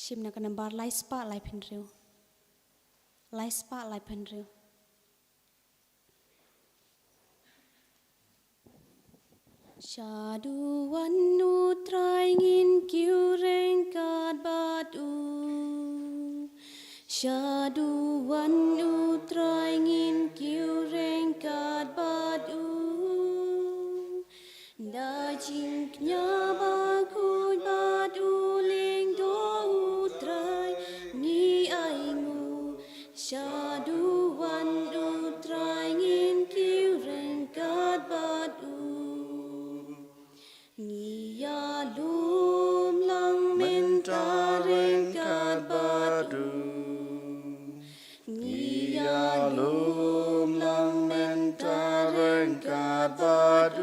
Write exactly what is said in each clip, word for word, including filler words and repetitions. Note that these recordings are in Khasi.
Shim na ka nambar lai spah lai phew hynriew. Lai spah lai phew hynriew. Shaduh wan U Trai, ngin kiew ryngkat bad u. Shaduh wan U Trai, ngin kiew ryngkat bad u. Da jingkñia bakhuid bad u lyngdoh U Trai, ngi ainguh. Shaduh wan U Trai, ngin kiew ryngkat bad u. Ngi ïalum lang mynta ryngkat bad u. Ngi ïalum lang mynta ryngkat bad u.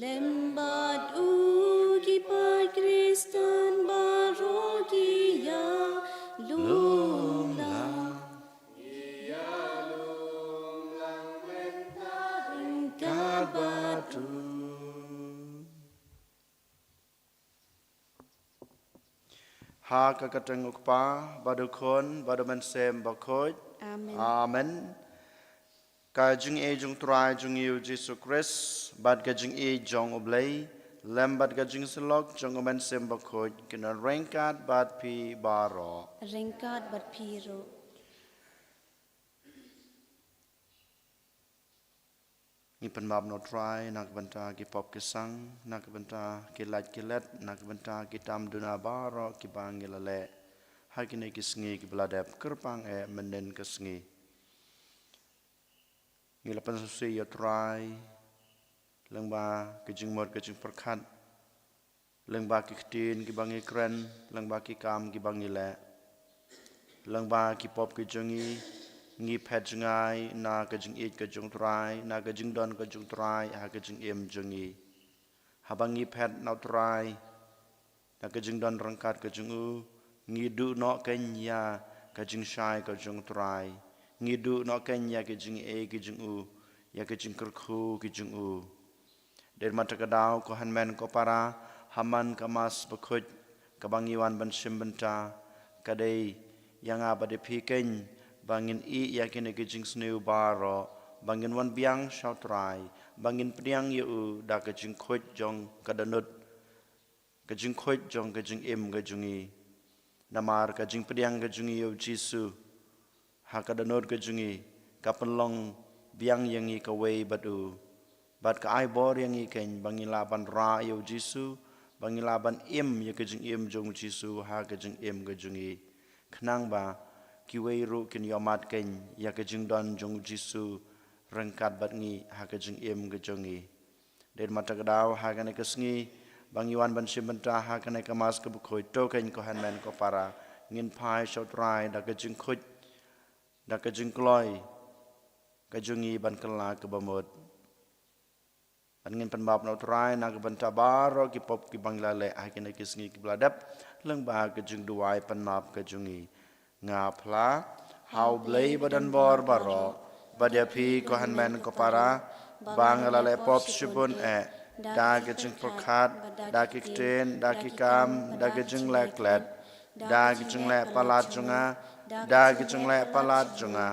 Lem bad u ki paid Khristan baroh ki ïalum lang. Ïalum lang mynta ryngkat bad u. Ha ka kyrteng U Kpa, bad U Khun, bad U Mynsiem Bakhuid. Amen. Amen. Ka jingïeit jong U Trai jong ngi U Jisu Khrist, bad ka jingïeit jong U Blei, lem bad ka jingsyllok jong U Mynsiem Bakhuid, kin wan ryngkat bad phi baroh. Ryngkat bad phi ruh. Ngi pynbam na U Trai na ka bynta ki pop ki sang, na ka bynta ki lait ki let, na ka bynta ki tam duna baroh kiba ngi la leh ha kine ki sngi kiba la dep, kyrpang eh mynnin ka sngi. Ngi la pynsngewsih ïa U Trai lyngba ki jingmut ki jingpyrkhat, lyngba ki ktien kiba ngi kren, lyngba ki kam kiba ngi leh, lyngba ki pop ki jong ngi. Ngi phet jngai na ka jingïeit ka jong U Trai, na ka jingdon ka jong U Trai ha ka jingim jong ngi. Haba ngi phet na U Trai, na ka jingdon ryngkat ka jong u, ngi duh noh kein ïa ka jingshai ka jong U Trai. Ngi duh noh kein ïa ka jingaiei ka jong u, ïa ka jingkyrkhu ka jong u. Dei namar kata ka daw, ko hynmen ko para, ha man ka Mass Bakhuid kaba ngi wan ban shim bynta, ka dei ïa nga bad ïa phi kein ba ngin ïeh ïa kine ki jingsniew baroh, ba ngin wan biang sha U Trai, ba ngin pdiang ïa u da ka jingkhuid jong ka dohnud, ka jingkhuid jong ka jingim ka jong ngi. Namar ka jingpdiang ka jong ngi ïa U Jisu ha ka dohnud ka jong ngi, ka pynlong biang ïa ngi kawei bad u. Bad ka ai bor ïa ngi kein ba ngi lah ban rah ïa U Jisu, ba ngi lah ban im ïa ka jingim jong U Jisu ha ka jingim ka jong ngi. Khnang ba kiwei ruh kin ïohmad kein ïa ka jingdon jong U Jisu ryngkat bad ngi ha ka jingim ka jong ngi. Dei namar kata ka daw, ha kane ka sngi ba ngi wan ban shim bynta ha kane ka Mass kaba khuid, to kein ko hynmen ko para, ngin phai sha U Trai da ka jingkhuid, da ka jingkloi ka jong ngi ban kylla kaba mut. Bad ngin pynbam na U Trai na ka bynta baroh ki pop kiba ngi la leh ha kine ki sngi kiba la dep, lyngba ka jingduwai pynbam ka jong ngi. Nga phla ha U Blei ba don bor baroh, bad ïa phi ko hynmen ko para, ba nga la leh pop shibun eh, da ka jingpyrkhat, da ki ktien, da ki kam, da ka jingleh klet, da ka jingleh palat jong nga, da ka jingleh palat jong nga,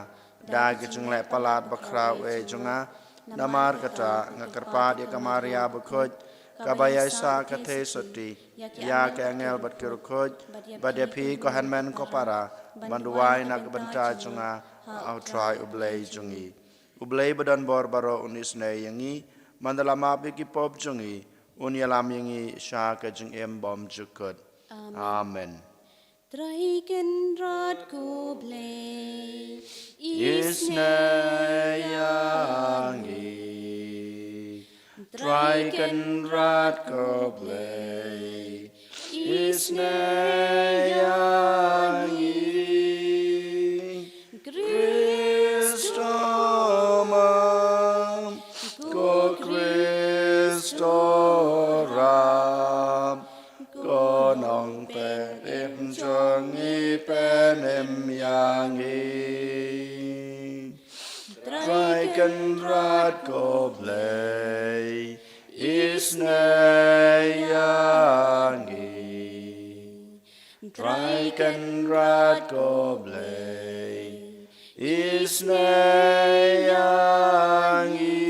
da ka jingleh palat bakhraw eh jong nga. Namar kata nga kyrpad ïa ka Maria bakhuid, kaba ïaisah ka theisotti ïa ki angel bad ki riewkhuid, bad ïa phi ko hynmen ko para, ban duwai na ka bynta jong nga ha U Trai U Blei jong ngi. U Blei ba don bor baroh un isynei ïa ngi, ban da la map ïa ki pop jong ngi, un ïalam ïa ngi sha ka jingim bymjukut. Amen. Amen. Trai Kynrad ko Blei, isynei ïa ngi. Trai Kynrad ko Blei, isynei ïa ngi. Khrist, map, ko Khrist, rap, ko Nongpynim jong ngi, pynim ïa ngi. Trai Kynrad ko Blei, isynei ïa ngi. Trai Kynrad ko Blei, isynei ïa ngi.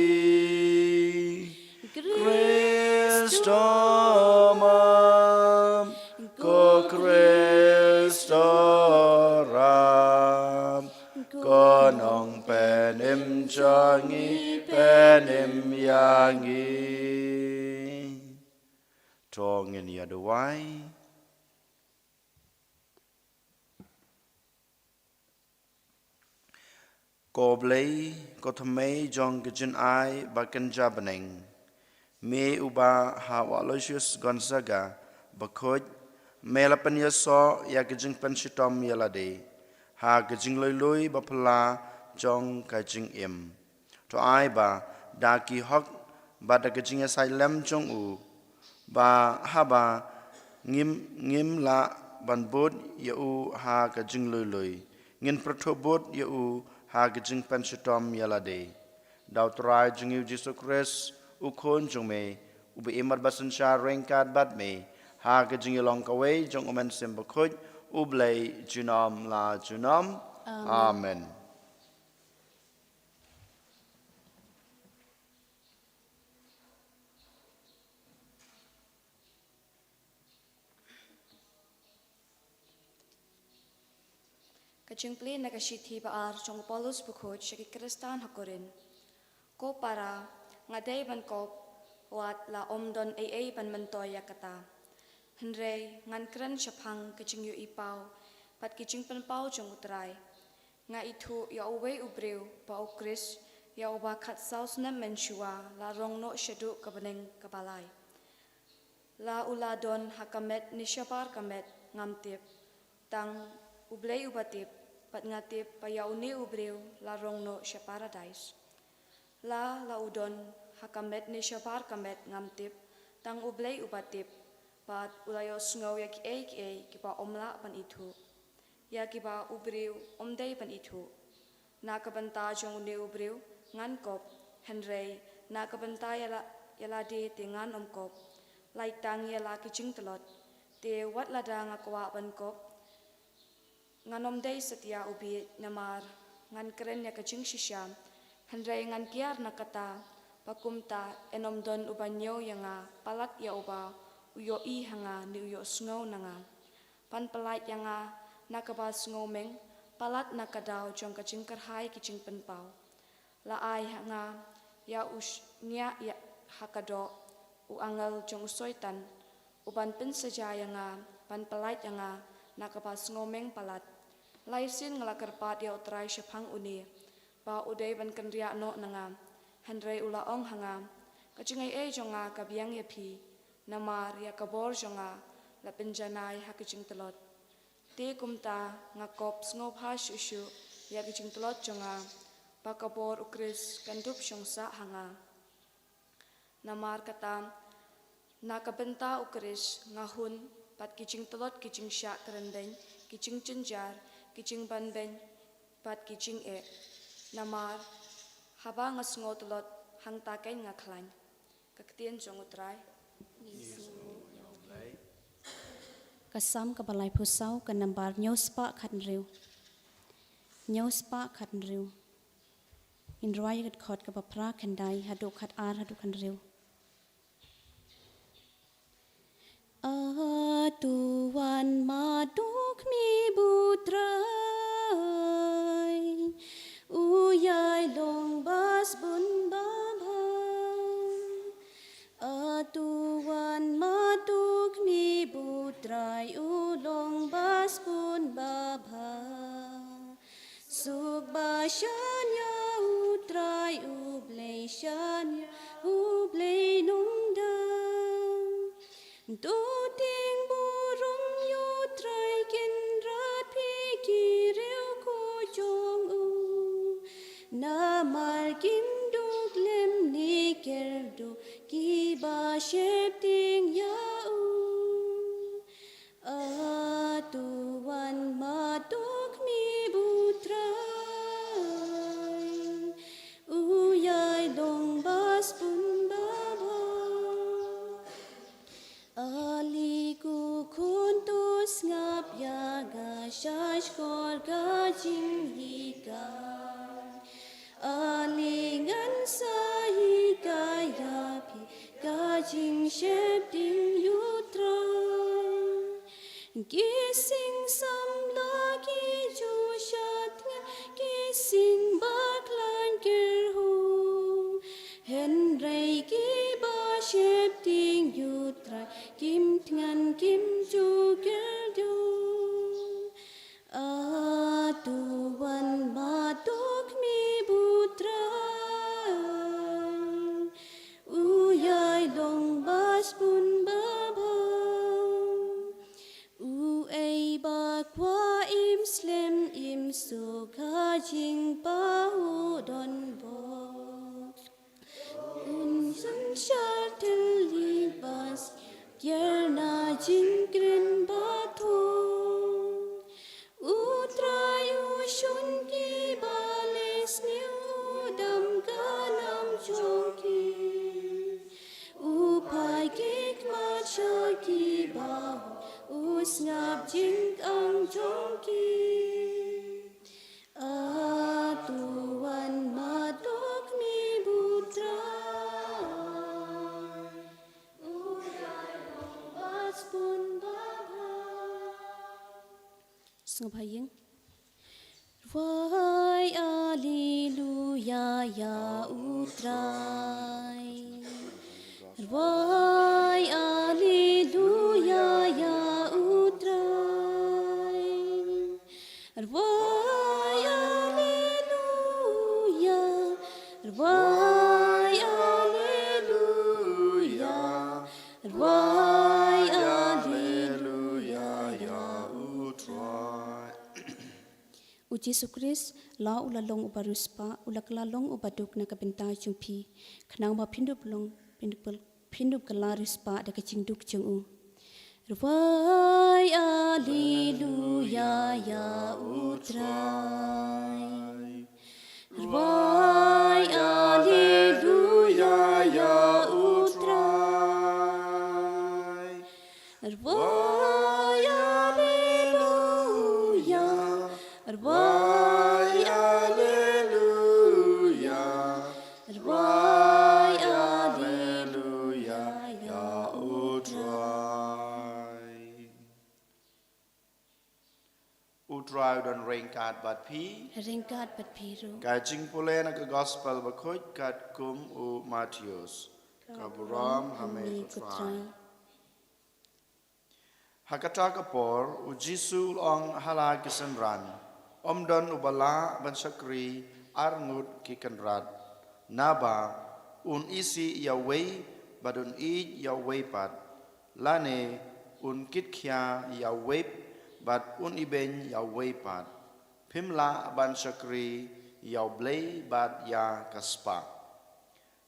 Khristan ram, ko Khristan ram, ko Nongpynim jong ngi, pynim ïa ngi. To ngin ïa duwai. Ko Blei, ko thymmei jong ka jingai ba kynja bneng, me uba ha u Aloysius Gonzaga Bakhuid, me la pynïasoh ïa ka jingpynshitom ïa lade ha ka jingluilui ba phylla jong ka jingim. To ai ba da ki hok bad da ka jingïasaid lem jong u, ba haba ngim, ngim lah ban bud ïa u ha ka jingluilui, ngin pyrthuh bud ïa u ha ka jingpynshitom ïa lade. Da u Trai jong ngi u Jisu Khrist, u Khun jong me, uba im bad ba synshar ryngkat bad me ha ka jingïalong kawei jong u Mynsiem Bakhuid, U Blei junom la junom. Amen. Amen. Ka jingplie na ka shithi ba ar jong u Paulus Bakhuid sha ki Khristan ha Korinth. Ko para, nga dei ban kop wat la ym don ei ei ban myntoi ïa kata. Hynrei ngan kren shaphang ka jingïohi paw bad ki jingpynpaw jong u Trai. Nga ithuh ïa uwei u briew ba u Khrist, ïa uba khatsaw snem mynshuwa la rong noh shaduh ka bneng kaba lai. La u la don ha ka met ne shabar ka met ngam tip, tang U Blei uba tip, bad nga tip ba ïa une u briew la rong noh sha paradais. La, la u don ha ka met ne shabar ka met ngam tip, tang U Blei uba tip, bad u la ïohsngew ïa kiei kiei kiba ym lah ban ithuh, ïa kiba u briew um dei ban ithuh. Na ka bynta jong une u briew ngan kop, hynrei na ka bynta ïa la, ïa lade te ngan ym kop. Lait tang ïa la ki jingtlot, te wat lada nga kwah ban kop, ngan ym dei satia u bieit, namar ngan kren ïa ka jingshisha. Hynrei ngan kiar na kata, ba kumta yn ym don uba ñiew ïa nga palat ïa uba u ïohi ha nga ne u ïohsngew na nga. Ban pyllait ïa nga na kaba sngewmeng palat na ka daw jong ka jingkyrhai ki jingpynpaw. La ai ha nga ïa u shñiah ïa ha ka doh u angel jong u Soitan, u ban pynsaja ïa nga, ban pyllait ïa nga na kaba sngewmeng palat. Lai sien nga la kyrpad ïa u Trai shaphang une, ba u dei ban kynriah noh na nga. Hynrei u la ong ha nga, ka jingaiei jong nga ka biang ïa phi, namar ïa ka bor jong nga la pynjanai ha ka jingtlot. Te kumta nga kop sngewbha shuh shuh ïa ka jingtlot jong nga, ba ka bor u Khrist kan dup shong sah ha nga. Namar kata, na ka bynta u Khrist nga hun bad ki jingtlot, ki jingshah kren beiñ, ki jingjynjar, ki jingban beiñ, bad ki jingeh. Namar haba nga sngew tlot, hangta keiñ nga khlaiñ. Ka ktien jong u Trai. Ka Salm kaba laiphew saw, ka nambar hynñiew spah khathynriew. Hynñiew spah khathynriew. Ngin rwai ïa ka dkhot kaba phra, khyndai haduh khatar haduh khathynriew. A to wan ma to khmih, bad u Trai u ïai long ba sbun babha. A to wan ma to khmih, bad u Trai u long ba sbun babha. Suk ba shaniah, u Trai u Blei shaniah, u Blei nongdang. To tieng burom ïa u Trai Kynrad, phi ki riewkhuid jong u. Namar kim duh lem ne kyrduh kiba sheptieng ïa u. A to wan ma to khmih, bad u Trai u ïai long ba sbun babha. A li ko khun, to sngap Ki sing samla ki ju shat ngan, ki sing baklan kyrhung. Hynrei ki ba sheptieng ïa u Trai, kim thngan kim ju kyrduh. A to wan ma to khmih bad u Trai. U ïai long ba sbun babha. Uei ba kwah im slem im suk ha jingpahuh donbok. Un synshar thylliej bad syier na jingkren ba thong. U Trai u shun ki ba leh sniew, u dam ka nam jong ki. U phai ki khmat sha ki ba hok, u sngap jingkang jong ki. A to wan ma to khmih bad u Trai. U ïai long ba sbun babha. Sngewbha ïing. Rwai alleluia ïa u Trai. Rwai alleluia ïa u Trai. Rwai alleluia. Rwai alleluia. Rwai alleluia ïa u Trai. U Jisu Khrist la u la long uba riewspah, u la kylla long uba duk na ka bynta jong phi. Khnang ba phin dup long, phin dup, phin dup kylla riewspah da ka jingduk jong u. Rwai alleluia ïa u Trai. Rwai alleluia ïa u Trai. Rwai alleluia. Rwai alleluia. Rwai alleluia ïa u Trai. U Trai u don ryngkat bad phi. Ryngkat bad phi ruh. Ka jingpule na ka Gospel bakhuid katkum u Mathaios. Ka burom ha me ko Trai. Ha kata ka por, u Jisu u la ong ha la ki synran, ym don uba lah ban shakri ar ngut ki kynrad. Naba un isih ïa uwei bad un ïeit ïa uwei pat, lane un kitkhia ïa uwei bad un ibeiñ ïa uwei pat. Phim lah ban shakri ïa U Blei bad ïa ka spah.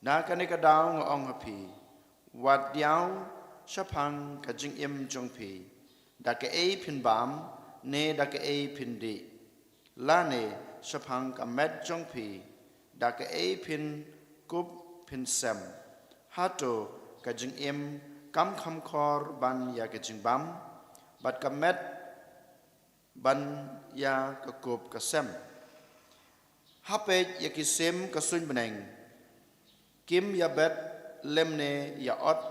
Na kane ka daw nga ong ha phi, wat diaw shaphang ka jingim jong phi, da kaei phin bam ne da kaei phin dih, lane shaphang ka met jong phi, da kaei phin kup phin sem. Hato ka jingim kam kham khor ban ïa ka jingbam, bad ka met ban ïa ka kup ka sem? Ha peit ïa ki sim ka suiñ bneng, kim ïabet lymne ïa ot,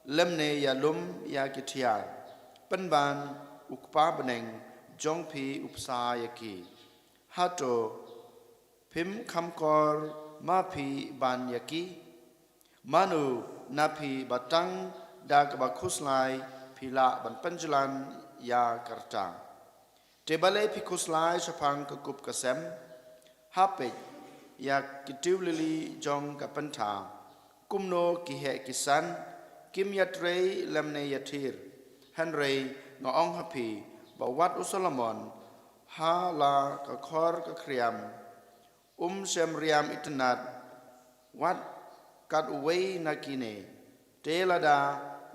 lymne ïalum ïa ki thiar, pynban u Kpa bneng jong phi u bsa ïa ki. Hato phim kham khor ma phi ban ïa ki? Mano na phi ba tang da kaba khuslai phi lah ban pynjlan ïa ka rta? Te balei phi khuslai shaphang ka kup ka sem? Ha peit ïa ki tiew lili jong ka pyntha, kumno ki heh ki san, kim ïatrei lymne ïathir. Hynrei nga ong ha phi ba wat u Solomon ha la ka khor ka khriam um shym riam itynnad wat kat uwei na kine. Te lada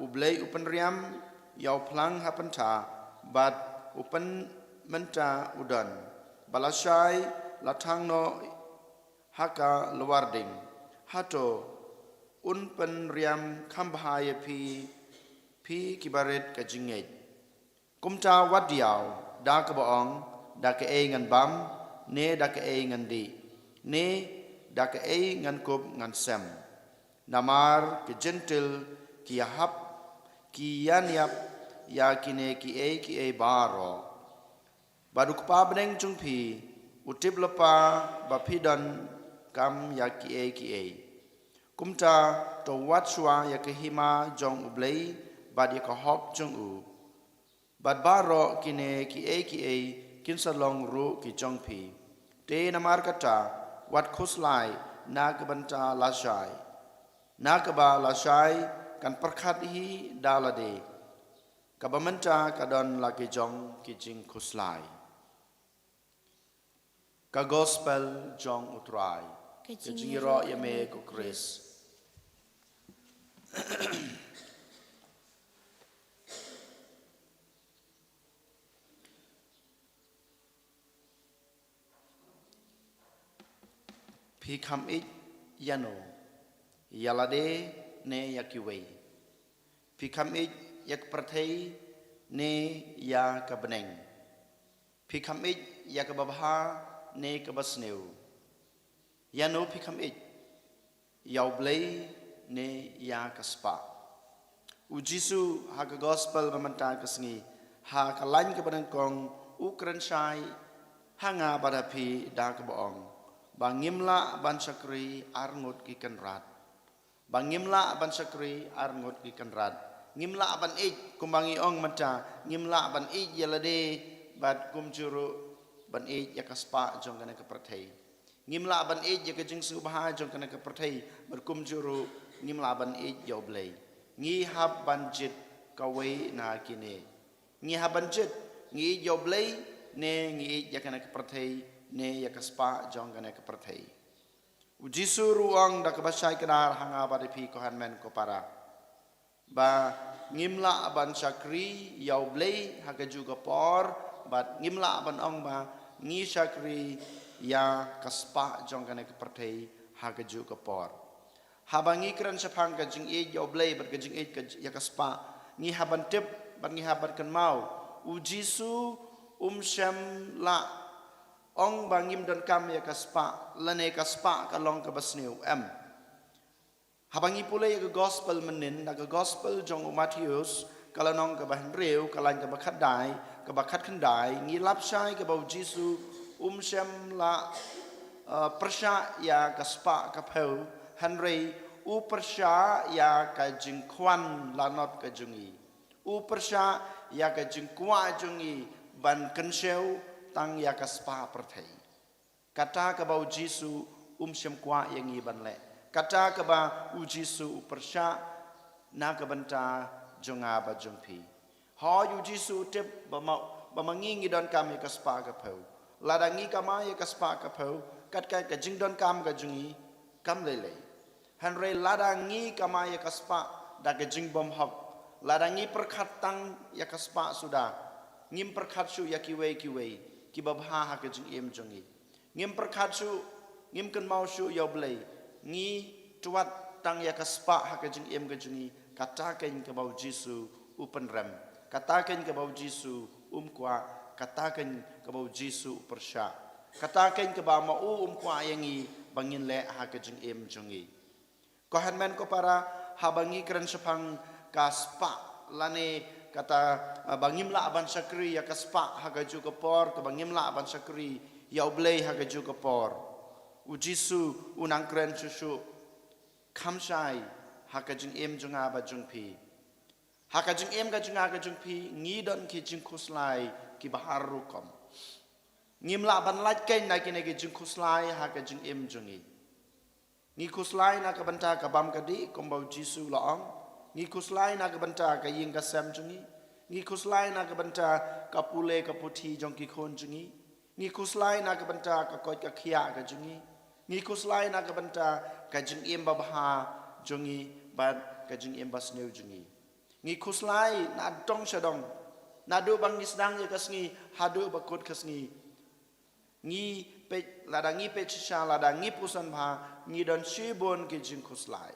U Blei u pynriam ïa u phlang ha pyntha, bad u pynmynta u don ba lashai la thang noh ha ka lwar ding, hato un pynriam kham bha ïa phi, phi kiba rit ka jingngeit? Kumta wat diaw da kaba ong, da kaei ngan bam, ne da kaei ngan dih, ne da kaei ngan kup ngan sem. Namar ki Jentil ki ïahap, ki ïaniap ïa kine kiei kiei baroh. Bad u Kpa bneng jong phi u tip lypa ba phi donkam ïa kiei kiei. Kumta to wad shuwa ïa ka hima jong U Blei bad ïa ka hok jong u. Bad baroh kine kiei kiei kin sa long ruh ki jong phi. Te namar kata, wat khuslai na ka bynta lashai. Na kaba lashai kan pyrkhat hi da lade. Kaba mynta ka don la ki jong ki jingkhuslai. Ka Gospel jong U Trai. Ka jingïaroh ïa me ko Khrist. Phi kham ïeit ïano, ïa lade ne ïa kiwei? Phi kham ïeit ïa ka pyrthei ne ïa ka bneng? Phi kham ïeit ïa kaba bha ne kaba sniew? Ïano phi kham ïeit, ïa U Blei ne ïa ka spah? U Jisu ha ka Gospel ba mynta ka sngi, ha ka lain kaba nyngkong, u kren shai ha nga bad ha phi da kaba ong ba ngim lah ban shakri ar ngut ki kynrad. Ba ngim lah ban shakri ar ngut ki kynrad. Ngim lah ban ïeit, kumba ngi ong mynta, ngim lah ban ïeit ïa lade bad kumjuh ruh ban ïeit ïa ka spah jong kane ka pyrthei. Ngim lah ban ïeit ïa ka jingsngewbha jong kane ka pyrthei bad kumjuh ruh ngim lah ban ïeit ïa U Blei. Ngi hap ban jied kawei na kine. Ngi hap ban jied, ngi ïeit ïa U Blei ne ngi ïeit ïa kane ka pyrthei ne ïa ka spah jong kane ka pyrthei. U Jisu ruh u ong da kaba shai kdar ha nga bad ha phi ko hynmen ko para, ba ngim lah ban shakri ïa U Blei ha kajuh ka por, bad ngim lah ban ong ba ngi shakri ïa ka spah jong kane ka pyrthei ha kajuh ka por. Haba ngi kren shaphang ka jingïeit ïa U Blei bad ka jingïeit ka, ïa ka spah, ngi hap ban tip bad ngi hap ban kynmaw, u Jisu um shym la ong ba ngim donkam ïa ka spah lane ka spah ka long kaba sniew, em. Haba ngi pule ïa ka Gospel mynnin, na ka Gospel jong u Mathaios, ka lynnong kaba hynriew, ka lain kaba khatdai, kaba khatkhyndai, ngi lap shai kaba u Jisu um shym la, eh, pyrshah ïa ka spah ka phew, hynrei u pyrshah ïa ka jingkhwan lanot ka jong ngi. U pyrshah ïa ka jingkwah jong ngi ban kynshew tang ïa ka spah pyrthei. Kata kaba u Jisu um shym kwah ïa ngi ban leh. Kata kaba u Jisu u pyrshah na ka bynta jong nga bad jong phi. Hooid, u Jisu u tip ba ma, ba ma ngi ngi donkam ïa ka spah ka phew. Lada ngi kamai ïa ka spah ka phew, kat ka, ka jingdonkam ka jong ngi kam lei lei. Hynrei lada ngi kamai ïa ka spah da ka jingbymhok, lada ngi pyrkhat tang ïa ka spah suda, ngim pyrkhat shuh ïa kiwei kiwei kiba bha ha ka jingim jong ngi. Ngim pyrkhat shuh, ngim kynmaw shuh ïa U Blei, ngi twad tang ïa ka spah ha ka jingim ka jong ngi, kata keiñ kaba u Jisu u pynrem, kata keiñ kaba u Jisu um kwah, kata keiñ kaba u Jisu u pyrshah, kata keiñ kaba ma u um kwah ïa ngi ba ngin leh ha ka jingim jong ngi. Ko hynmen ko para, haba ngi kren shaphang ka spah lane kata, eh, ba ngim lah ban shakri ïa ka spah ha kajuh ka por, kaba ngim lah ban shakri ïa U Blei ha kajuh ka por, u Jisu u nang kren shuh shuh, kham shai ha ka jingim jong nga bad jong phi. Ha ka jingim ka jong nga ka jong phi, ngi don ki jingkhuslai kiba har rukom. Ngim lah ban lait keiñ na kine ki jingkhuslai ha ka jingim jong ngi. Ngi khuslai na ka bynta ka bam ka dih, kumba u Jisu u la ong. Ngi khuslai na ka bynta ka ïing ka sem jong ngi. Ngi khuslai na ka bynta ka pule ka puthi jong ki khun jong ngi. Ngi khuslai na ka bynta ka koit ka khiah ka jong ngi. Ngi khuslai na ka bynta ka jingim babha jong ngi bad ka jingim basniew jong ngi. Ngi khuslai na dong sha dong. Naduh ba ngi sdang ïa ka sngi haduh ba kut ka sngi. Ngi peit, lada ngi peit shisha, lada ngi pyrshang bha, ngi don shibun ki jingkhuslai.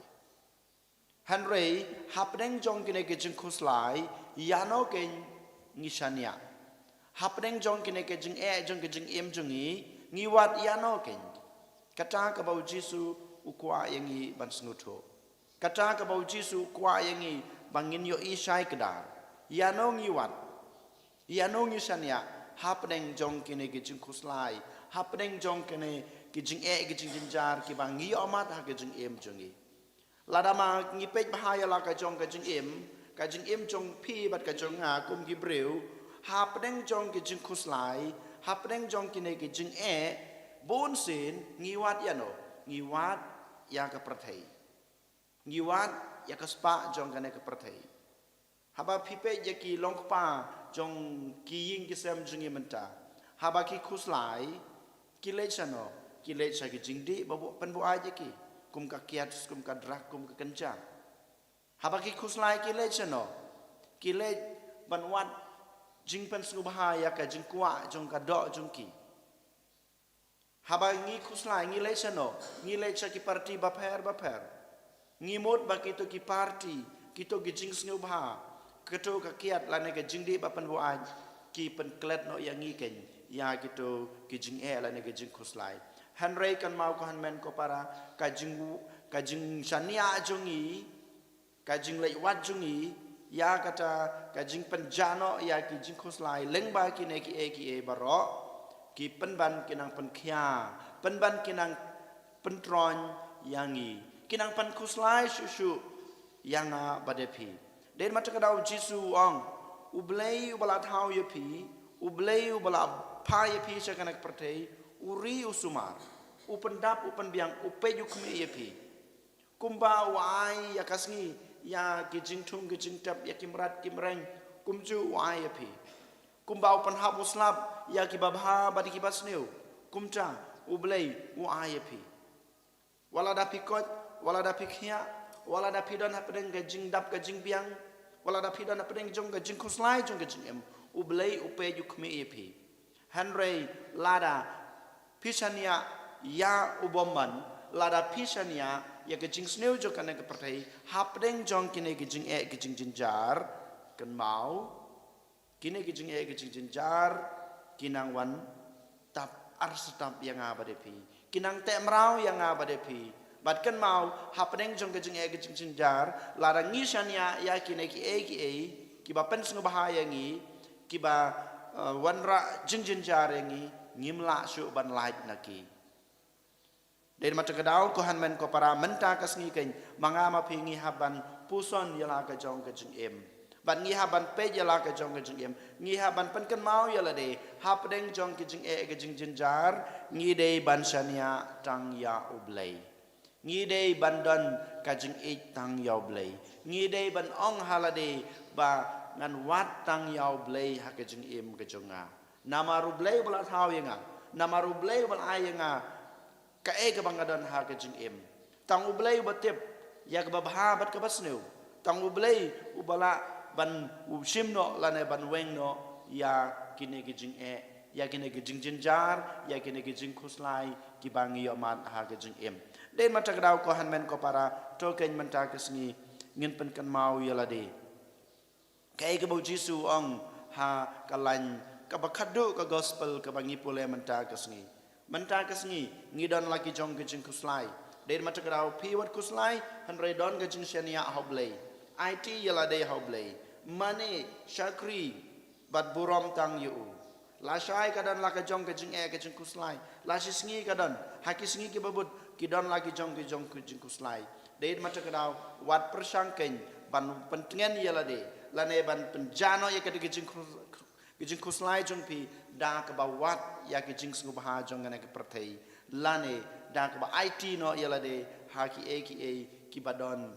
Hynrei hapdeng jong kine ki jingkhuslai, ïano keiñ ngi shaniah? Hapdeng jong kine ki jingeh jong ki jingim jong ngi, ngi wad ïano keiñ? Kata kaba u Jisu u kwah ïa ngi ban sngewthuh. Kata kaba u Jisu u kwah ïa ngi ba ngin ïohi shai kdar. Ïano ngi wad, ïano ngi shaniah hapdeng jong kine ki jingkhuslai, hapdeng jong kine ki jingeh, ki jingjynjar kiba ngi ïohmat ha ka jingim jong ngi. Lada ma ngi peit bha ïa la ka jong ka jingim, ka jingim jong phi bad ka jong nga kum ki briew, hapdeng jong ki jingkhuslai, hapdeng jong kine ki jingeh, bunsien ngi wad ïano, ngi wad ïa ka pyrthei. Ngi wad ïa ka spah jong kane ka pyrthei. Haba phi peit ïa ki long kpa jong ki ïing ki sem jong ngi mynta, haba ki khuslai, ki leit shano, ki leit sha ki jingdih ba pynbuaid ïa ki, kum ka kiad, kum ka drug, kum ka ganja. Haba ki khuslai ki leit shano, ki leit ban wad jingpynsngewbha ïa ka jingkwah jong ka doh jong ki. Haba ngi khuslai, ngi leit shano, ngi leit sha ki parti bapher bapher. Ngi mut ba kito ki parti, kito ki jingsngewbha, kito ka kiad lane ka jingdih ba pynbuaid, ki pynklet noh ïa ngi kein ïa kito ki jingeh lane ki jingkhuslai. Hynrei kynmaw ko hynmen ko para, ka jing, ka jingshaniah jong ngi, ka jingleit wad jong ngi ïa kata ka jingpynjah noh ïa ki jingkhuslai lyngba kine kiei kiei baroh, ki pynban ki nang pynkhia, pynban ki nang pyntroiñ ïa ngi, ki nang pynkhuslai shuh shuh ïa nga bad ïa phi. Dei namar kata ka daw Jisu u ong, U Blei uba la thaw ïa phi, U Blei uba la phah ïa phi sha kane ka pyrthei, u ri u sumar, u pyndap u pynbiang, u peit u khmih ïa phi. Kumba u ai ïa ka sngi ïa ki jingthung ki jingtep, ïa ki mrad ki mreng, kumjuh u ai ïa phi. Kumba u pynhap u slap ïa kiba bha bad kiba sniew, kumta U Blei u ai ïa phi. Wat lada phi koit, wat lada phi khiah, wat lada phi don hapdeng ka jingdap ka jingbiang, wat lada phi don hapdeng jong ka jingkhuslai jong ka jingim, U Blei u peit u khmih ïa phi. Hynrei lada phi shaniah ïa u bymman, lada phi shaniah ïa ka jingsniew jong kane ka pyrthei hapdeng jong kine ki jingeh ki jingjynjar, kynmaw, kine ki jingeh ki jingjynjar ki nang wan tap artatap ïa nga bad ïa phi, ki nang teh mraw ïa nga bad ïa phi. Bad kynmaw, hapdeng jong ka jingeh ka jingjynjar, lada ngi shaniah ïa kine kiei kiei kiba pynsngewbha ïa ngi, kiba, eh, wanrah jingjynjar ïa ngi, ngim lah shuh ban lait na ki. Dei namar kata ka daw ko hynmen ko para, mynta ka sngi kein, ma nga ma phi ngi hap ban puson ïa la ka jong ka jingim. Bad ngi hap ban peit ïa la ka jong ka jingim. Ngi hap ban pynkynmaw ïa lade, hapdeng jong ki jingeh ki jingjynjar, ngi dei ban shaniah tang ïa U Blei. Ngi dei ban don ka jingïeit tang ïa U Blei. Ngi dei ban ong ha lade ba ngan wad tang ïa U Blei ha ka jingim ka jong nga. Namar U Blei uba la thaw ïa nga. Namar U Blei uba la ai ïa nga kaei kaba nga don ha ka jingim. Tang U Blei uba tip ïa kaba bha bad kaba sniew. Tang U Blei uba lah ban u shim noh lane ban weng noh ïa kine ki jingeh, ïa kine ki jingjynjar, ïa kine ki jingkhuslai kiba ngi ïohmat ha ka jingim. Dei namar kata ka daw ko hynmen ko para, to kein mynta ka sngi ngin pynkynmaw ïa lade. Kaei kaba u Jisu u ong ha ka lain kaba khatduh ka gospel kaba ngi pule mynta ka sngi. Mynta ka sngi ngi don la ki jong ki jingkhuslai. Dei namar kata ka daw phi wat khuslai, hynrei don ka jingshaniah ha U Blei. Aiti ïa lade ha U Blei. Mane, shakri bad burom tang ïa u. Lashai ka don la ka jong ka jingeh ka jingkhuslai. Lashisngi ka don, ha ki sngi kiba bud ki don la ki jong ki jong ki jingkhuslai. Dei namar kata ka daw wat pyrshang kein ban pyntngen ïa lade, lane ban pynjah noh ïa kata ka jingkhus-, ka jingkhuslai jong phi da kaba wad ïa ka jingsngewbha jong kane ka pyrthei, lane da kaba aiti noh ïa lade ha kiei kiei kiba don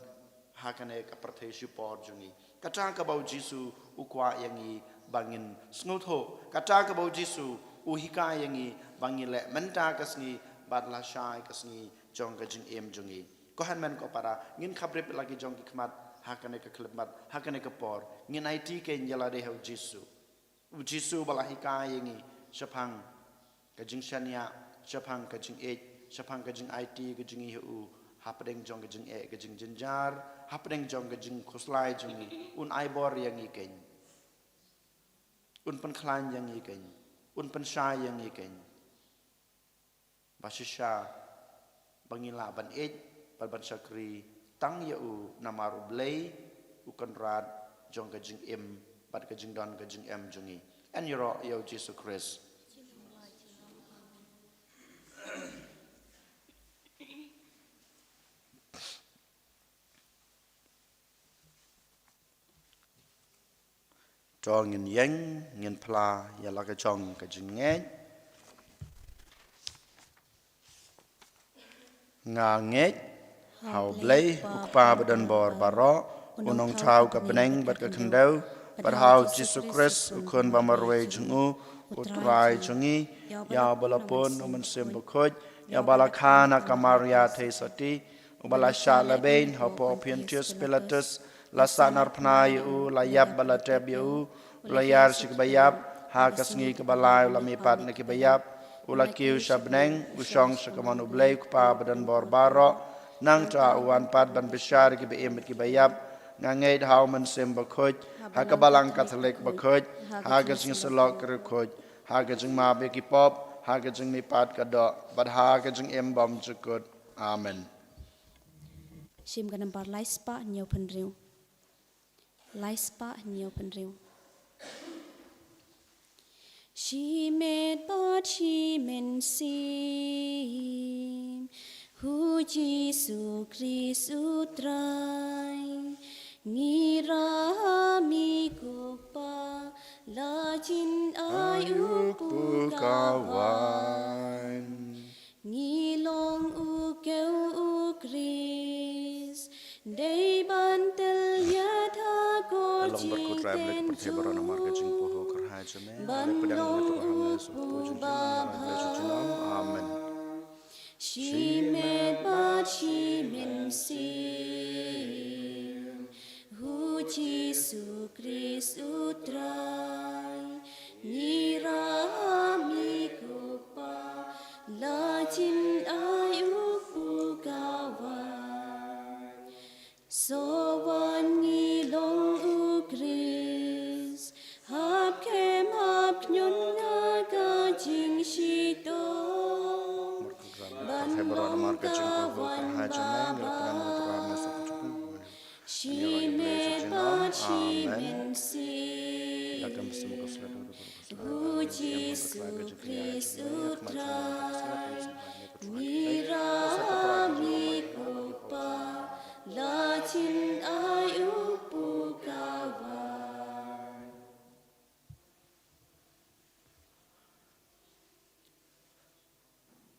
ha kane ka pyrthei shipor jong ngi. Kata kaba u Jisu u kwah ïa ngi ba ngin sngewthuh. Kata kaba u Jisu u hikai ïa ngi ba ngin leh mynta ka sngi bad lashai ka sngi jong ka jingim jong ngi. Ko hynmen ko para, ngin khaphrip la ki jong ki khmat ha kane ka khyllipmat, ha kane ka por. Ngin aiti kein ïa lade ha u Jisu. U Jisu ba la hikai ïa ngi shaphang ka jingshaniah, shaphang ka jingïeit, shaphang ka jingaiti ka jong ngi ha u, hapdeng jong ka jingeh ka jingjynjar, hapdeng jong ka jingkhuslai jong ngi, un ai bor ïa ngi kein. Un pynkhlaiñ ïa ngi kein. Un pynshai ïa ngi kein. Ba shisha ba ngin lah ban ïeit bad ban shakri tang ïa u, namar U Blei u Kynrad jong ka jingim bad ka jingdon ka jingem jong ngi. Yn ïaroh ïa u Jisu Khrist. To ngin ïeng, ngin phla ïa la ka jong ka jingngeit. Nga ngeit ha U Blei, U Kpa badonbor baroh, U Nongthaw ka bneng bad ka khyndew, bad ha U Jisu Khrist, U Khun ba marwei jong U, U Trai jong ngi, ïa uba la pun U Mynsiem Bakhuid, ïa uba la kha na ka Maria Theisotti, uba la shah lehbeiñ hapoh Pontius Pilatus, la sahnarphna ïa u, la ïap bad la tep ïa u, u la ïar sha kiba ïap, ha ka sngi kaba lai u la mihpat na kiba ïap, u la kiew sha bneng, u shong sha kamon U Blei U Kpa badonbor baroh, nangta u wan pat ban bishar ïa kiba im bad kiba ïap. Nga ngeit ha U Mynsiem Bakhuid, ha ka Balang Katholik bakhuid, ha ka jingïasyllok ki riewkhuid, ha ka jingmap ïa ki pop, ha ka jingmihpat ka doh, bad ha ka jingim bymjukut. Amen. Shim ka nambar lai spah hynñiew phew hynriew. Lai spah hynñiew phew hynriew. Shimet bad shi mynsiem, ha U Jisu Khrist U Trai, ngi rah ha me ko Kpa, la jin ai u pukawaiñ. Ngi long u kew u Khrist, dei ban tylliat ha ko jingtynjuh, ban long u pu ba. Amen. Shimet bad shi mynsiem, ha U Jisu Khrist U Trai, ngi rah ha me ko Kpa, la jin ai u pukawaiñ. Sa wan ngi long u Khrist, hap kem hap kñion ha ka jingshitom, ban long ka wan baroh. Shimet bad shi mynsiem, ha U Jisu Khrist U Trai, ngi rah ha me ko Kpa, la jin ai u pukawaiñ.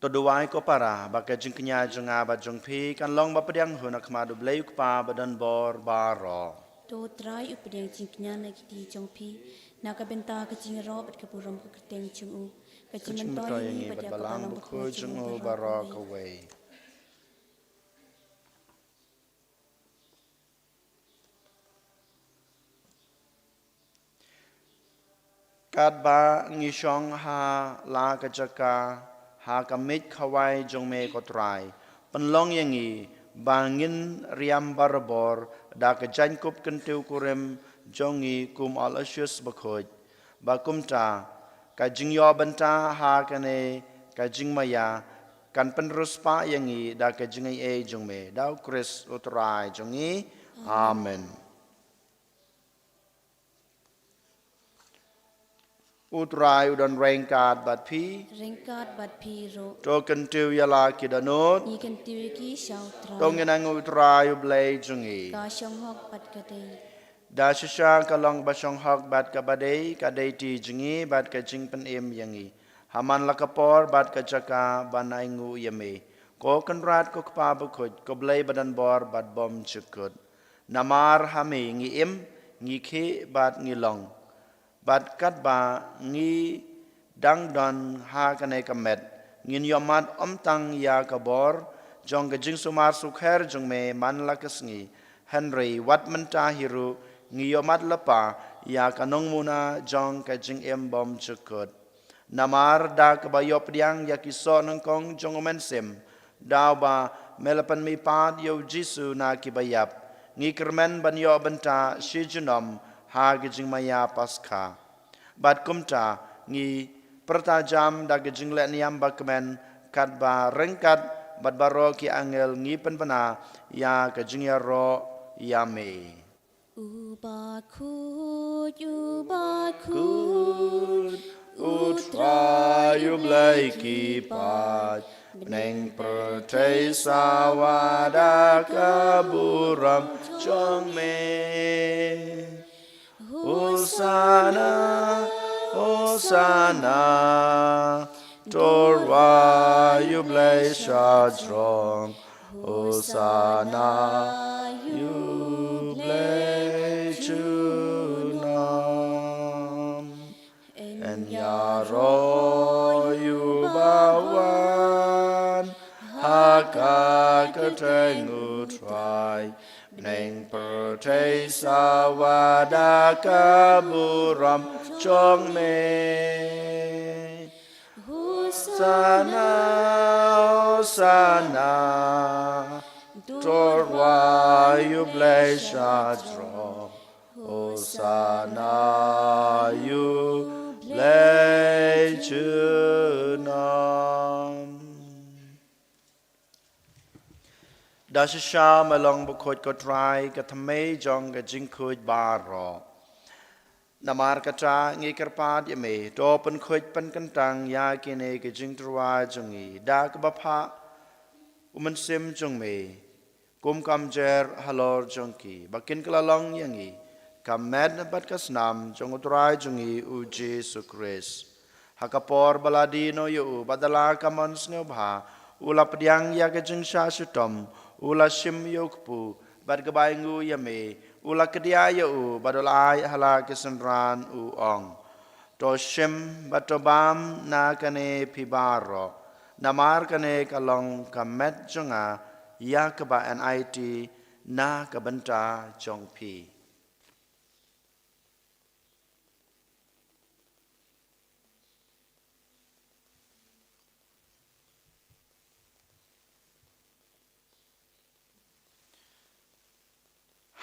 To duwai ko para, ba ka jingkñia jong nga bad jong phi kan long ba pdiang hun ha khmat U Blei U Kpa badonbor baroh. To Trai, u pdiang jingkñia na ki kti jong phi, na ka bynta ka jingïaroh bad ka burom ka kyrteng jong u, ka jingmyntoi ïa ngi bad ïa ka Balang Bakhuid jong u baroh kawei. Katba ngi shong ha la ka jaka, ha ka miej khawai jong me ko Trai, pynlong ïa ngi ba ngin riam barabor da ka jaiñkup kyntiew kurim jong ngi kum Aloysius Bakhuid, ba kumta ka jingïoh bynta ha kane ka jingmaïa kan pynriewspah ïa ngi da ka jingaiei jong me, da U Khrist U Trai jong ngi. Amen. U Trai u don ryngkat bad phi. Ryngkat bad phi ruh. To kyntiew ïa la ki dohnud. Ngi kyntiew ïa ki sha U Trai. To ngin angnud ïa U Trai U Blei jong ngi. Ka shong hok bad ka dei. Da shisha ka long ba shong hok bad kaba dei, ka dei ti jong ngi bad ka jingpynim ïa ngi. Ha man la ka por bad ka jaka ban ai nguh ïa me, ko Kynrad ko Kpa Bakhuid, ko Blei badonbor bad bymjukut. Namar ha me ngi im, ngi khih bad ngi long. Bad katba ngi dang don ha kane ka met, ngin ïohmad ym tang ïa ka bor jong ka jingsumar sukher jong me man la ka sngi, hynrei wat mynta hi ruh ngi ïohmad lypa ïa ka nongmuna jong ka jingim bymjukut. Namar da kaba ïoh pdiang ïa ki soh nyngkong jong U Mynsiem, da uba me la pynmihpat ïa U Jisu na kiba ïap, ngi kyrmen ban ïoh bynta shi junom ha ka jingmaïa Paskha. Bad kumta ngi pyrta jam da ka jinglehniam bakmen, katba ryngkat bad baroh ki angel ngi pynbna ïa ka jingïaroh ïa me. U bakhuid, u bakhuid, u Trai u Blei ki paid, bneng pyrthei sawa da ka burom jong me. Hosanna, Hosanna, to Trai u Blei shajrong. Hosanna, ïa u Blei junom. Yn ïaroh ïa u ba wan ha ka kyrteng u Trai. Bneng pyrthei sawa da ka burom jong me. Hosanna, Hosanna, to Trai u Blei shajrong. Hosanna, ïa u Blei junom. Da shisha me long bakhuid ko Trai, ka thymmei jong ka jingkhuid baroh. Namar kata ngi kyrpad ïa me, to pynkhuid pynkyntang ïa kine ki jingtyrwa jong ngi da kaba phah u Mynsiem jong me kum ka umjer halor jong ki, ba kin kylla long ïa ngi ka met bad ka snam jong u Trai jong ngi u Jisu Khrist. Ha ka por ba la die noh ïa u bad da la ka mon sngewbha, u la pdiang ïa ka jingshah shitom, u la shim ïa u kpu bad ka bai nguh ïa me, u la kdiah ïa u bad u la ai ha la ki synran, u ong: To shim bad to bam na kane phi baroh, namar kane ka long ka met jong nga ïa kaba yn aiti na ka bynta jong phi.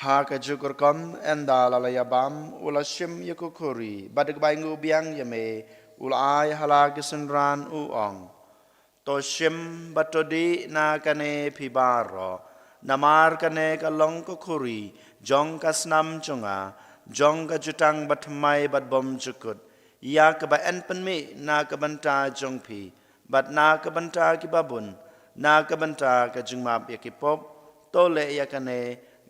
Ha kajuh ka rukom, ynda la la ïa bam, u la shim ïa ka khuri bad ka bai nguh biang ïa me, u la ai ha la ki synran, u ong: To shim bad to dih na kane phi baroh, namar kane ka long ka khuri jong ka snam jong nga, jong ka jutang bathymmai bad bymjukut, ïa kaba yn pynmih na ka bynta jong phi bad na ka bynta ki babun, na ka bynta ka jingmap ïa ki pop. To leh ïa kane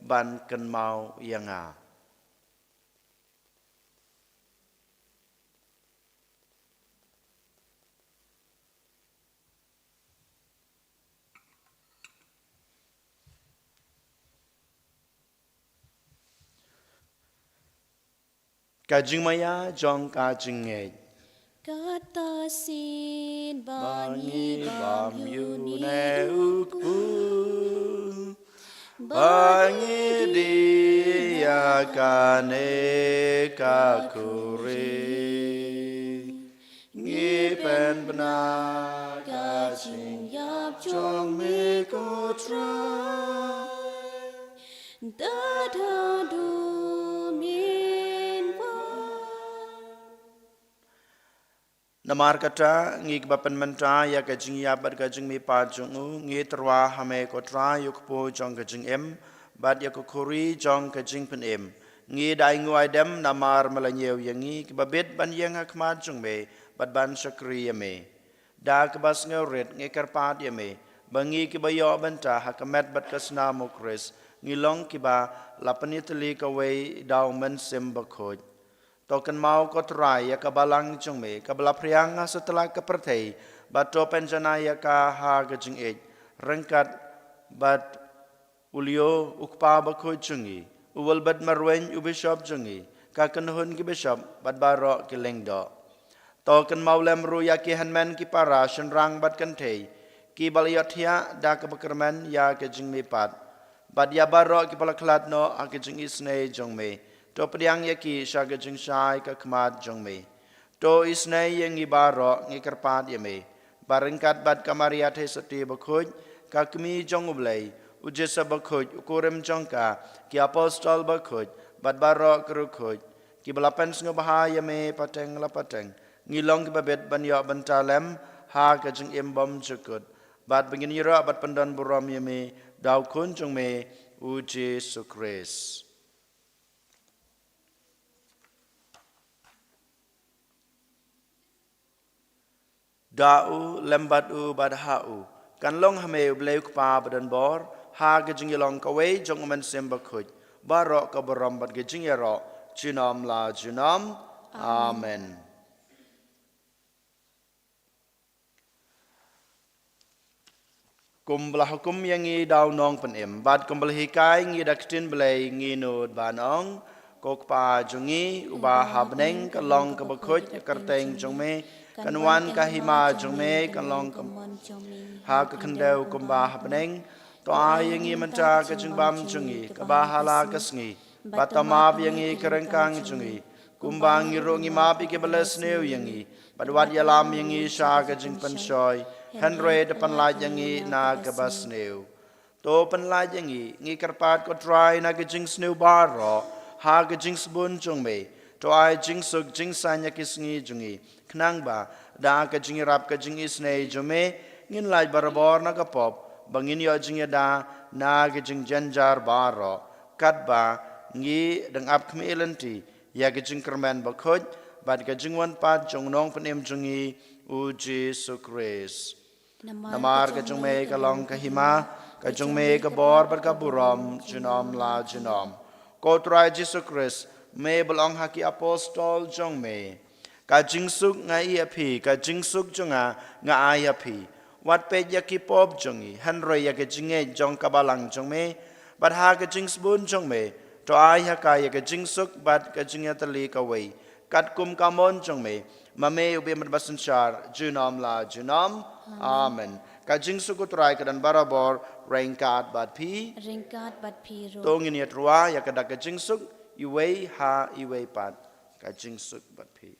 ban kynmaw ïa nga. Ka jingmaïa jong ka jingngeit. Kata shisien ba ngi bam ïa une u kpu, ba ngi dih ïa kane ka khuri, ngi pynbna ka jingïap jong me ko Trai, da haduh mynba. Namar kata, ngi kiba pynmynta ïa ka jingïap bad ka jingmihpat jong u, ngi tyrwa ha me ko Trai ïa u kpu jong ka jingim bad ïa ka khuri jong ka jingpynim. Ngi da ai nguh ai dem namar me la ñiew ïa ngi kiba bit ban ïeng ha khmat jong me bad ban shakri ïa me. Da kaba sngewrit ngi kyrpad ïa me ba ngi kiba ïoh bynta ha ka met bad ka snam u Khrist, ngi long kiba la pynïatylli kawei da u Mynsiem Bakhuid. To kynmaw ko Trai ïa ka balang jong me kaba la phriang ha satlak ka pyrthei, bad to pynjanai ïa ka ha ka jingïeit, ryngkat bad u Leo u kpa bakhuid jong ngi, u Wilbert Marwein u bishop jong ngi, ka kynhun ki bishop bad baroh ki lyngdoh. To kynmaw lem ruh ïa ki hynmen ki para, shynrang bad kynthei kiba la ïohthiah da kaba kyrmen ïa ka jingmihpat, bad ïa baroh kiba la khlad noh ha ka jingisynei jong me. To pdiang ïa ki sha ka jingshai ka khmat jong me. To isynei ïa ngi baroh, ngi kyrpad ïa me, ba ryngkat bad ka Maria Theisotti bakhuid, ka Kmie jong u Blei, u Joseph bakhuid u kurim jong ka, ki apostol bakhuid bad baroh ki riewkhuid kiba la pynsngewbha ïa me pateng la pateng, ngi long kiba bit ban ïoh bynta lem ha ka jingim bymjukut, bad ba ngin ïaroh bad pyndonburom ïa me da u Khun jong me u Jisu Khrist. Da u lem bad u bad ha u, kan long ha me u Blei u Kpa badonbor, ha ka jingïalong kawei jong u Mynsiem Bakhuid, baroh ka burom bad ka jingïaroh junom la junom. Amen. Kumba la hukum ïa ngi da u Nongpynim bad kumba la hikai ngi da ka ktien Blei, ngi nud ban ong: Ko Kpa jong ngi uba ha bneng, ka long kaba khuid ïa ka kyrteng jong me, kan wan ka hima jong me, kan long ka mon jong me ha ka khyndew kumba ha bneng. To ai ïa ngi mynta ka jingbam jong ngi kaba ha la ka sngi, bad to map ïa ngi ka ryngkang jong ngi, kumba ngi ruh ngi map ïa kiba leh sniew ïa ngi, bad wat ïalam ïa ngi sha ka jingpynshoi, hynrei to pynlait ïa ngi na kaba sniew. To pynlait ïa ngi, ngi kyrpad ko Trai, na ka jingsniew baroh, ha ka jingsbun jong me. To ai jingsuk jingsaiñ ïa ki sngi jong ngi, khnang ba da ka jingïarap ka jingisynei jong me, ngin lait barabor na ka pop, ba ngin ïoh jingïada na ka jingjynjar baroh, katba ngi dang ap khmih lynti ïa ka jingkyrmen bakhuid bad ka jingwan pat jong u Nongpynim jong ngi, u Jisu Khrist. Namar ka jong me ka long ka hima, ka jong me ka bor bad ka burom junom la junom. Ko Trai Jisu Khrist, me ba la ong ha ki apostol jong me: Ka jingsuk nga ai ïa phi, ka jingsuk jong nga nga ai ïa phi. Wat peit ïa ki pop jong ngi, hynrei ïa ka jingngeit jong ka balang jong me, bad ha ka jingsbun jong me, to ai ha ka ïa ka jingsuk bad ka jingïatylli kawei, katkum ka mon jong me, ma me u ba im bad ba synshar junom la junom. Amen. Ka jingsuk u Trai ka don barabor ryngkat bad phi. Ryngkat bad phi ruh. To ngin ïatyrwa ïa ka dak ka jingsuk, iwei ha iwei pat. Ka jingsuk bad phi.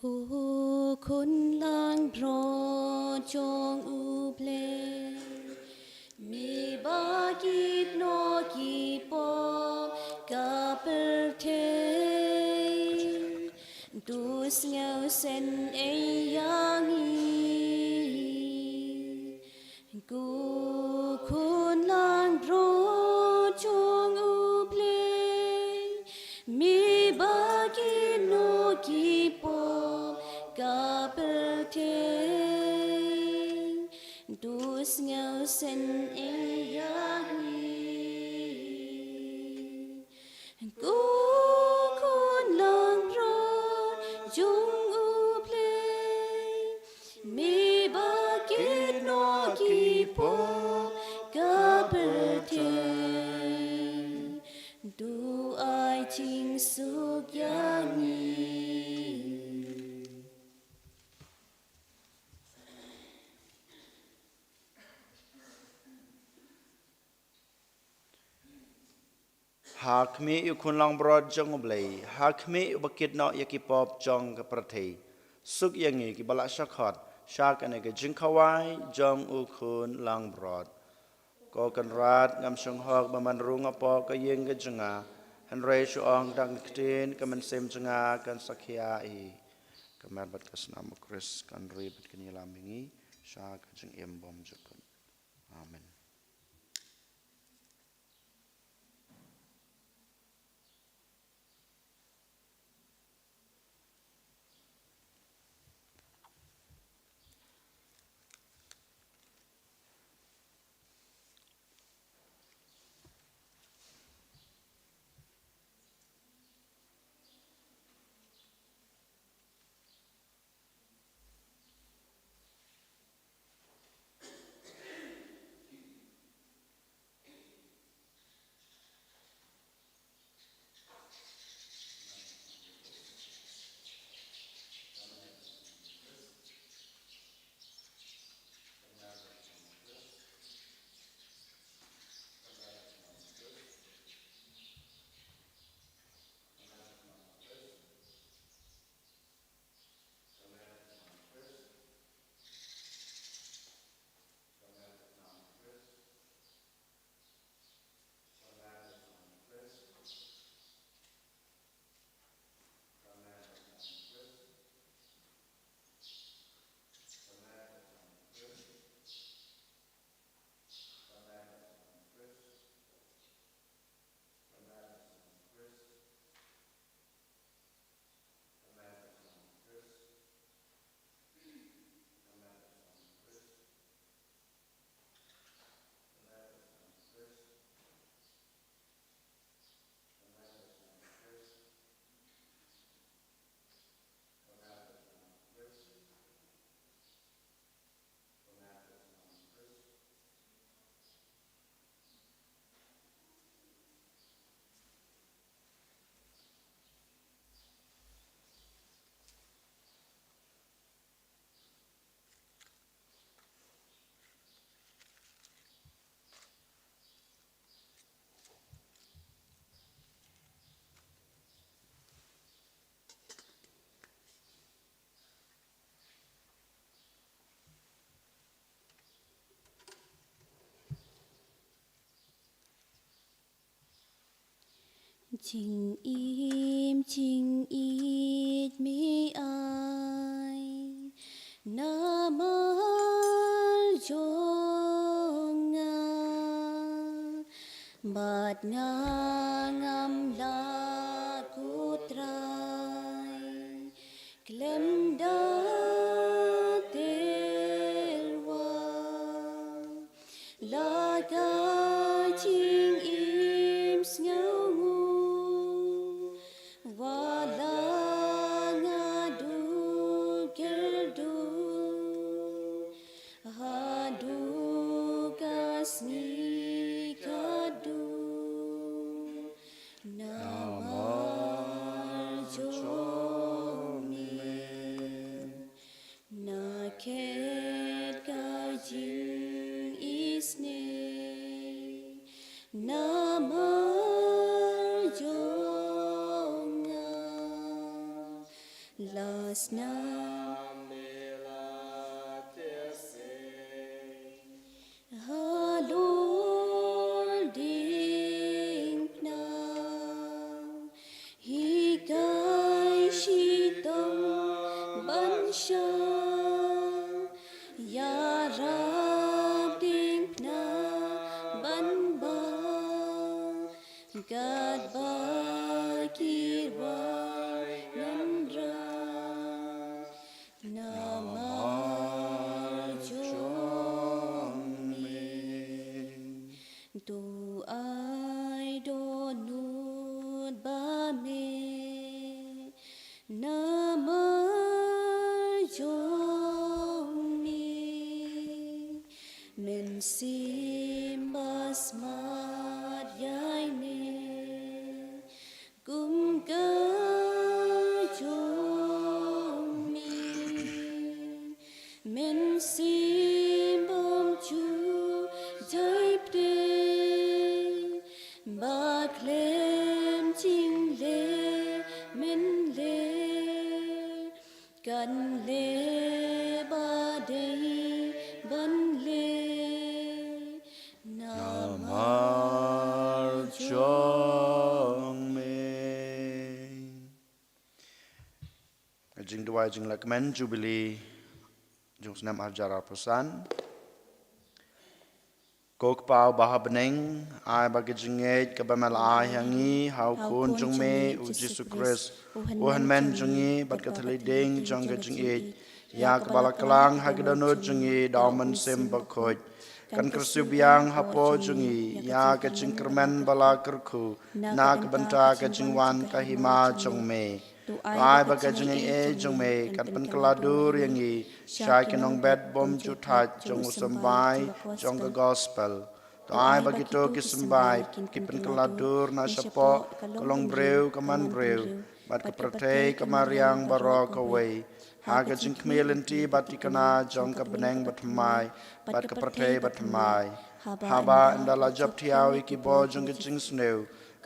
Ko khun langbrot jong u Blei, me ba kit noh ki pop ka pyrthei, to sngewsynei ïa ngi. Ko khun langbrot jong u Blei, me ba kit noh ki pop ka pyrthei, to sngewsynei ïa ngi. Ko khun langbrot jong u Blei, me ba kit noh ki pop ka pyrthei, to ai jingsuk ïa ngi. Ha khmih ïa u khun langbrot jong u Blei, ha khmih uba kit noh ïa ki pop jong ka pyrthei. Suk ïa ngi kiba la shah khot sha kane ka jingkhawai jong u khun langbrot. Ko Kynrad, ngam shong hok ba man rung hapoh ka ïing ka jong nga, hynrei shu ong tang ka ktien, ka mynsiem jong nga kan sa khia hi. Ka met bad ka snam u Khrist kan ri bad kan ïalam ïa ngi sha ka jingim bymjukut. Amen. Jingim jingïeit me ai namar jong nga, bad nga ngam lah, ko Trai, khlem da tyrwa. La ka jingim sngewnguh, wat la nga duh kyrduh, haduh ka sngi ka duh namar jong me. Na khet ka jingisynei namar jong nga, la snam halor diengphna. Hikai shitom ban shah ïarap diengphna ban bam, katba ki rwai ngan rah namar jong me. To ai dohnud bad me namar jong me. Mynsiem Basmat ïa me kum ka jong me. Mynsiem Bymjukjai pdeng, ba khlem jingleh mynleh kan leh ba dei ban leh namar jong me. Jingduwai jinglehkmen Jubili jong u snem arhajar arphew san. Ko Kpa uba ha bneng, ai ba ka jingngeit kaba me la ai ha ngi ha u Khun jong me u Jisu Khrist, u hynmen jong ngi, bad ka thylliej ding jong ka jingïeit, ïa kaba la klang ha ka dohnud jong ngi da u Mynsiem Bakhuid, kan kyrsiew biang hapoh jong ngi ïa ka jingkyrmen ba la kyrkhu na ka bynta ka jingwan ka hima jong me. To ai ba ka jingaiei jong me kan pynkylla dur ïa ngi sha ki nongbet bymjukthait jong u symbai jong ka gospel. To ai ba kito ki symbai ki pynkylla dur na shapoh ka longbriew ka manbriew bad ka pyrthei ka mariang baroh kawei, ha ka jingkhmih lynti bad thikna jong ka bneng bathymmai bad ka pyrthei bathymmai, haba ynda la jop thiaw ïa ki bor jong ka jingsniew,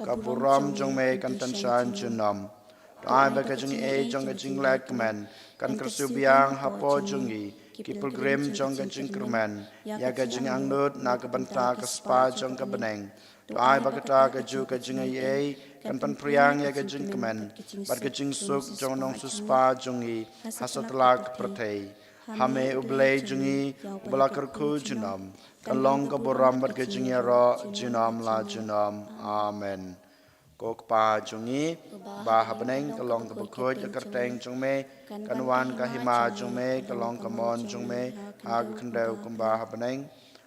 ka burom jong me kan tyngshaiñ junom. To ai ba ka jingaiei jong ka jinglehkmen kan kyrsiew biang hapoh jong ngi, ki pilgrim jong ka jingkyrmen, ïa ka jingangnud na ka bynta ka spah jong ka bneng. To ai ba kata kajuh ka jingaiei kan pynphriang ïa ka jingkmen bad ka jingsuk jong u nongsiewspah jong ngi ha satlak pyrthei. Ha me U Blei jong ngi, uba la kyrkhu junom, kan long ka burom bad ka jingïaroh junom la junom. Amen. Ko Kpa jong ngi uba ha bneng, ka long kaba khuid ka kyrteng jong me, kan wan ka hima jong me, ka long ka mon jong me ha ka khyndew kumba ha bneng.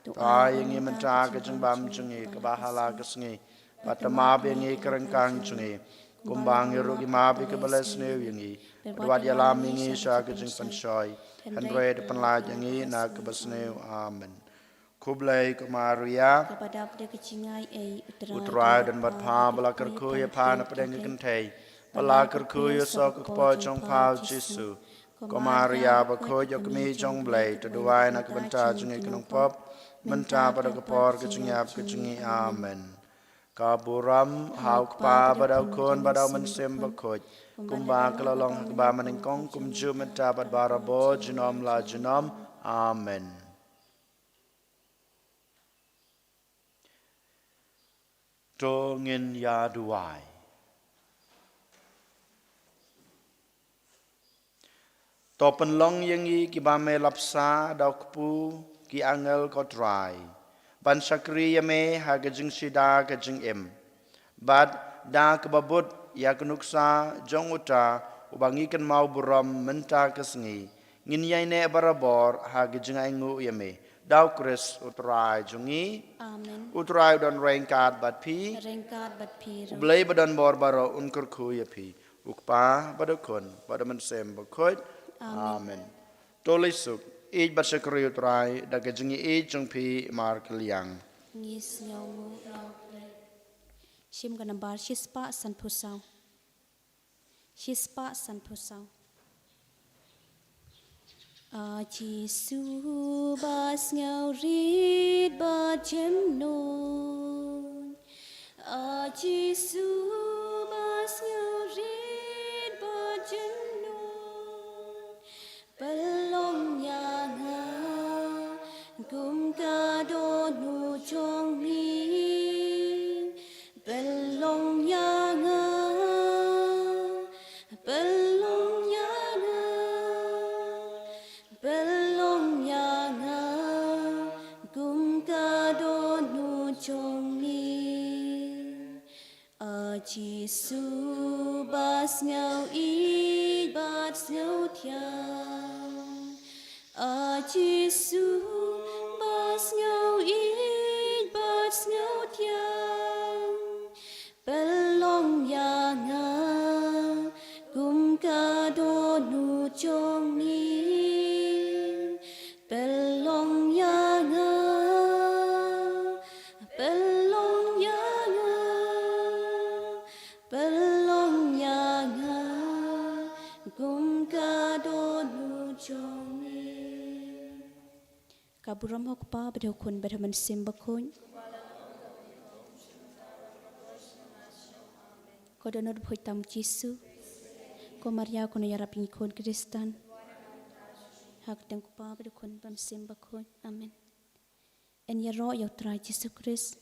To ai ïa ngi mynta ka jingbam jong ngi kaba ha la ka sngi, bad to map ïa ngi ka ryngkang jong ngi, kumba ngi ruh ngi map ïa kiba leh sniew ïa ngi, bad wat ïalam ïa ngi sha ka jingpynshoi, hynrei to pynlait ïa ngi na kaba sniew. Amen. Khublei ko Maria, kaba dap da ka jingaiei, U Trai u don bad pha, ba la kyrkhu ïa pha na pdeng ka kynthei, ba la kyrkhu ïa u soh ka kpoh jong pha u Jisu. Ko Maria bakhuid, ïa u kmie jong U Blei, to duwai na ka bynta jong ngi ki nongpop, mynta bad ha ka por ka jingïap ka jong ngi. Amen. Ka burom ha U Kpa bad ha U Khun bad ha U Mynsiem Bakhuid, kumba ka la long ha kaba mynnyngkong, kumjuh mynta bad barabor, junom la junom. Amen. To ngin ïa duwai. To pynlong ïa ngi kiba me la bsa da u kpu ki angel, ko Trai, ban shakri ïa me ha ka jingshida ka jingim. Bad da kaba bud ïa ka nuksa jong uta uba ngi kynmaw burom mynta ka sngi, ngin ïaineh barabor ha ka jingainguh ïa me, da u Khrist u Trai jong ngi. Amen. U Trai u don ryngkat bad phi. Ryngkat bad phi ruh. U Blei ba don bor baroh un kyrkhu ïa phi, u Kpa bad u Khun bad u Mynsiem Bakhuid. Amen. Amen. To leit suk, ïeit bad shakri u Trai da ka jingïeit jong phi markylliang. Ngi sngewnguh ïa u Blei. Shim ka nambar shispah sanphew saw. Shispah sanphew saw. A Jisu ba sngewrit bad jemnud. A Jisu ba sngewrit bad jemnud. Pynlong ïa nga kum ka dohnud jong me. Pynlong ïa nga, pynlong ïa nga, pynlong ïa nga kum ka dohnud jong me. A Jisu ba sngewïeit bad sngewthiang. A Jisu ba sngewïeit bad sngewthiang. Pynlong ïa nga kum ka dohnud jong me. Pynlong ïa nga, pynlong ïa nga, pynlong ïa nga kum ka dohnud jong me. Ka burom ha u Kpa bad ha u Khun bad ha u Mynsiem Bakhuid. Ko dohnud baphuid tam u Jisu. Ko Maria ko nongïarap ïa ngi khun Khristan. Ha ka kyrteng u Kpa bad u Khun bad u Mynsiem Bakhuid. Amen. Yn ïaroh ïa u Trai Jisu Khrist.